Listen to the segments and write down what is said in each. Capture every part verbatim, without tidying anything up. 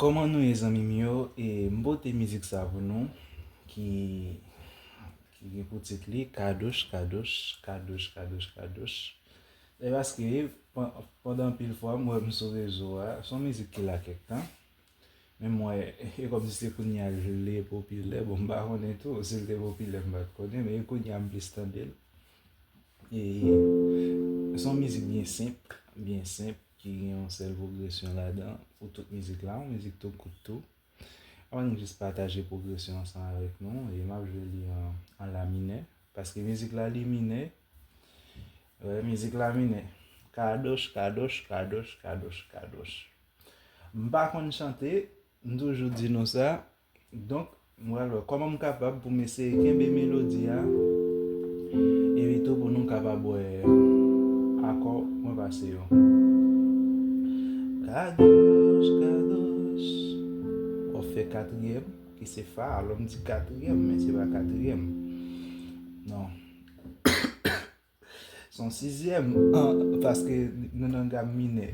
Kòman nou ye, zanmi m yo? E m pote mizik sa pou nou ki, ki gen pou tit li Kadosh, Kadosh, Kadosh, Kadosh, Kadosh. E paske pan- pandan anpil fwa m wè m sou rezo a, se yon mizik ki la kèk tan. Men m wè, e kòmsi se kounye a l vle popilè. Bon, m pa konnen tou si l te popilè, m pa t konnen, men e kounye a m plis tande l. E se yon mizik byen senp, byen senp, ki gen yon sèl pwogresyon ladan pou tout mizik la, yon mizik tou kout tou. Ann jis pataje pwogresyon ansanm avèk nou, e m ap jwe li an, an la minè, paske mizik la li minè. Wè, mizik la minè. Kadosh, kadosh, kadosh, kadosh, kadosh. M pa konn chante, m toujou di nou sa. Donk, m pral wè kòman m kapab pou m eseye kenbe melodi a, epi tou pou nou kapab wè akò mwen pase yo. Kadosh, kadosh. W ap fè katriyèm, ki se fa. Alò, m di katriyèm, men se pa katriyèm. Non. Se yon sizyèm, an, paske nou nan gam minè.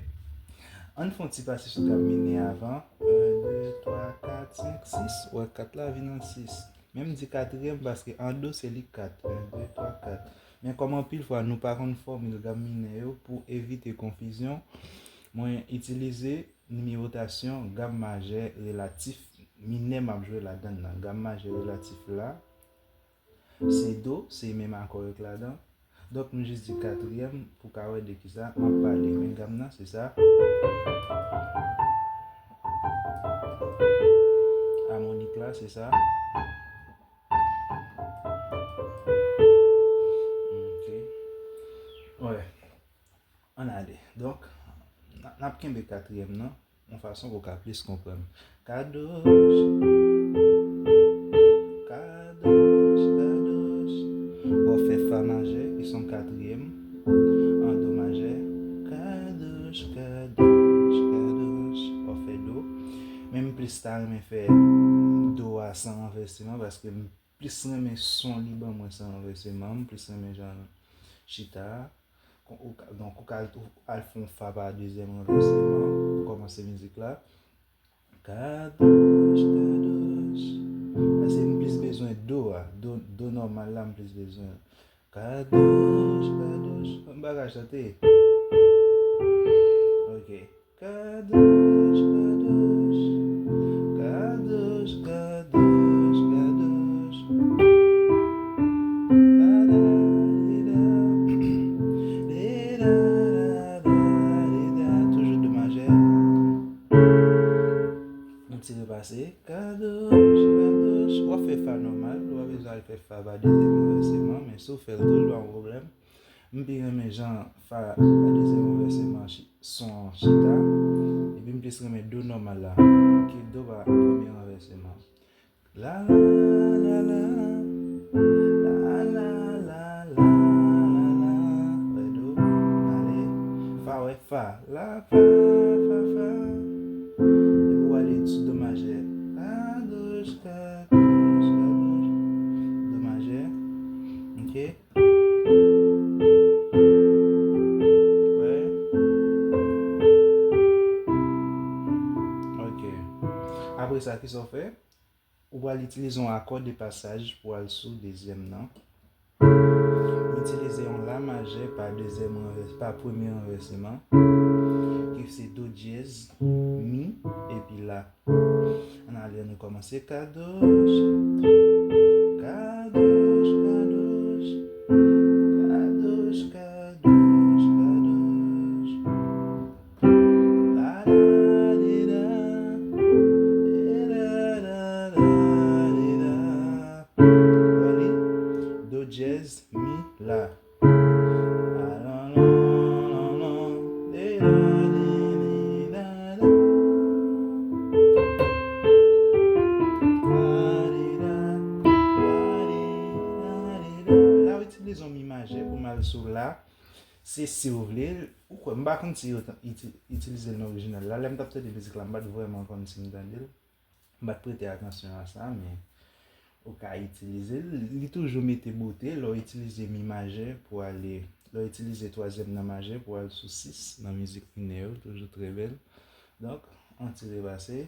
Ann fè yon ti pase sou gam minè avan. En, de, twa, kat, senk, sis. Wè, kat la vin an sis. Men m di katriyèm paske an do se li kat. En, de, twa, kat. Men kòm anpil fwa nou pa konn fòmil gam minè yo, pou evite konfizyon, mwen itilize nimewotasyon gam majè relatif minè m ap jwe ladann nan. Gam majè relatif la, se do, se menm akò yo k ladan. Donk, nou jis di katriyèm pou ka wè de kisa m ap pale. Men gam nan, se sa. Amonik la, se sa. Ok. Wè. Ann ale. Donk, n a- n ap kenbe katriyèm nan yon fason pou w ka plis konprann. Kadosh, kadosh, kadosh. W ap fè fa majè, ki se yon katriyèm, an do majè. Kadosh, kadosh, kadosh. W ap fè do. Men m plis ta renmen fè do a san ranvèseman, paske m plis renmen son li ban mwen san ranvèseman, m plis renmen jan l chita a. Kon- ou ka- Donk, ou ka al, ou al fè yon fa pa dezyèm ranvèseman pou kòmanse mizik la. Kadosh, kadosh. Paske m plis bezwen do a. Do, do nòmal la, m plis bezwen. Kadosh, kadosh. M pa ka chante. Ok. Kadosh, kadosh. Kadosh, kadosh, kadosh. Kadadida. Dida, da, da, dida. Toujou do majè. Nou tire pase. Kadosh, kadosh. W ap fè fa nòmal. Ou pa bezwen al fè fa pa dezyèm ranvèseman. Men si w fè l tou, li pa yon pwoblèm. M pi renmen jan fa pa dezyèm ranvèseman chi- son an chita. Epi m plis renmen do nòmal la ke do pa premye ranvèseman. La, la, la, la. La, la, la, la, la, la. Wè do. Ale. Fa, wè, fa. La, fa, fa, fa. Epi w ale sou do majè. Kadosh, kadosh, kadosh. Do majè. Ok. Wè. Ok. Apre sa, kisa w fè? Ou pral itilize yon akò de pasaj pou al sou dezyèm nan. Ou itilize yon la majè pa dezyèm ranvè- pa premye ranvèseman, ki se do dyèz, mi, epi la. Ann ale, ann rekòmanse. Kadosh, kadosh, kadosh, kadosh, kadosh, kadosh. La, la, di, da, di, da, da, da, di, da. Wè li? Do dyèz, mi, la. La, la, la, la, la, di, da, di, di, da, da. La, di, da, la, di, da, di, da. La, w itilize yon mi majè pou m al sou la. Se si w vle. Ou kwè, m pa konn si yo t- iti- itilize l nan orijinal la. Lè m t ap tande mizik la, m pa t vrèman konn si m tande l. M pa t prete atansyon a sa, men ou ka itilize l. Li toujou mete bote lè w itilize mi majè pou ale, lè w itilize twazyèm nan majè pou al sou sis nan mizik minè yo, toujou trè bèl. Donk, yon ti repase.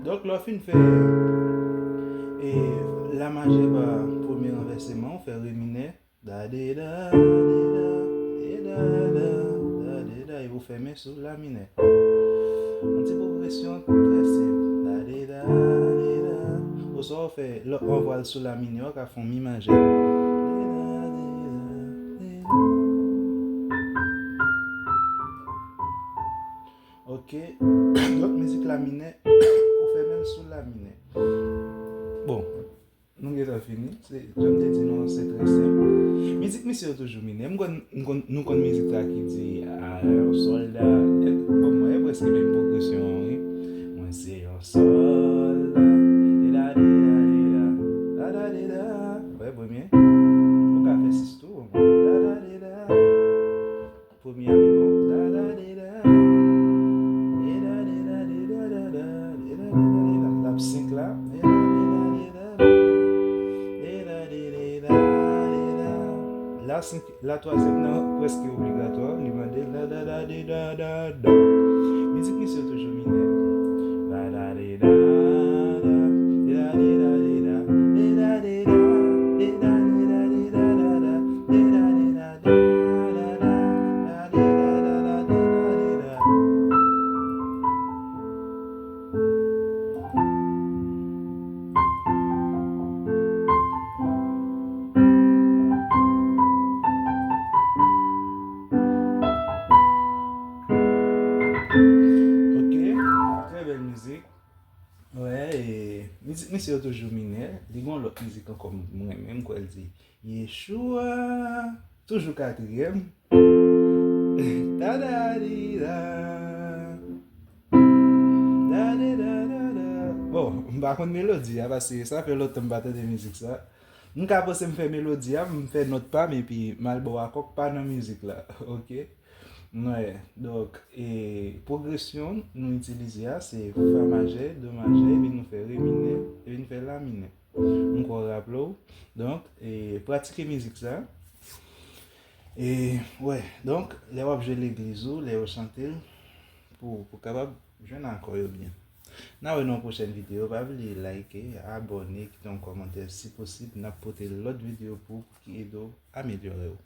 Donk, lè w fin fè, e, la majè pa premye ranvèseman, ou fè re minè, da de da, de da, de da da, da de da, epi ou fèmen sou la minè. Yon ti pwogresyon trè senp. Da de da, de da. Oswa ou fè lè w anvwa l sou la minè, ou ka fè yon mi majè. De da, de da, de da. Ok. Donk, mizik la minè, ou fèmen l sou la minè. Bon, nou gentan fini. Se, jan m te di nou, se trè senp. Mizik misye yo toujou minè. M konn, m konn, nou konn mizik la ki di, a, yon sòlda. E, bon, mwen, e prèske menm pwogresyon an, wi. Mwen se yon sòlda. Dida, dida, dida. Da, da, dida. Wè, premye. Ou ka fè sis tou, bon. Da, da, dida. Premye a pi bon. Da, da, de, da. De, da, de, da, de, da, da, da. De, da, de, da, de, da. L ap senk la. De, da, de, da, de, da, da. De, da, de, de, da, de, da. La senk, la twazyèm nan prèske obligatwa. Li mande la, da, da, de, da, da, da. Mizik misye toujou minè. La, da, de, da, da. De, da, de, da, de, da. De, da, de, da. De, da, de, da, de, da, da, da. De, da, de, da. Ok, trè bèl mizik. Wè, e, mizik misye yo toujou minè. Li gen yon lòt mizik ankò m renmen, m kwè l di Yeshua, toujou katriyèm. Da da di da. Da di da da da. Bon, m pa konn melodi a, paske sa fè lontan m pa tande mizik sa. M ka panse m fè melodi a, m fè nòt pa m, epi m al ba w akò k pa nan mizik la. Ok? Wè, donk, e, pwogresyon nou itilize a, se fa majè, do majè, epi nou fè re minè, epi nou fè la minè. M kwè w raple w. Donk, e, pratike mizik sa. E, wè, donk, lè w ap jwe legliz ou, lè yo chante l, pou, pou kapab jwenn akò yo byen. N a wè nan yon pwochèn videyo. Pa bliye like, abòne, kite yon kòmantè si posib. N ap pote lòt videyo pou ki ede w amelyore w.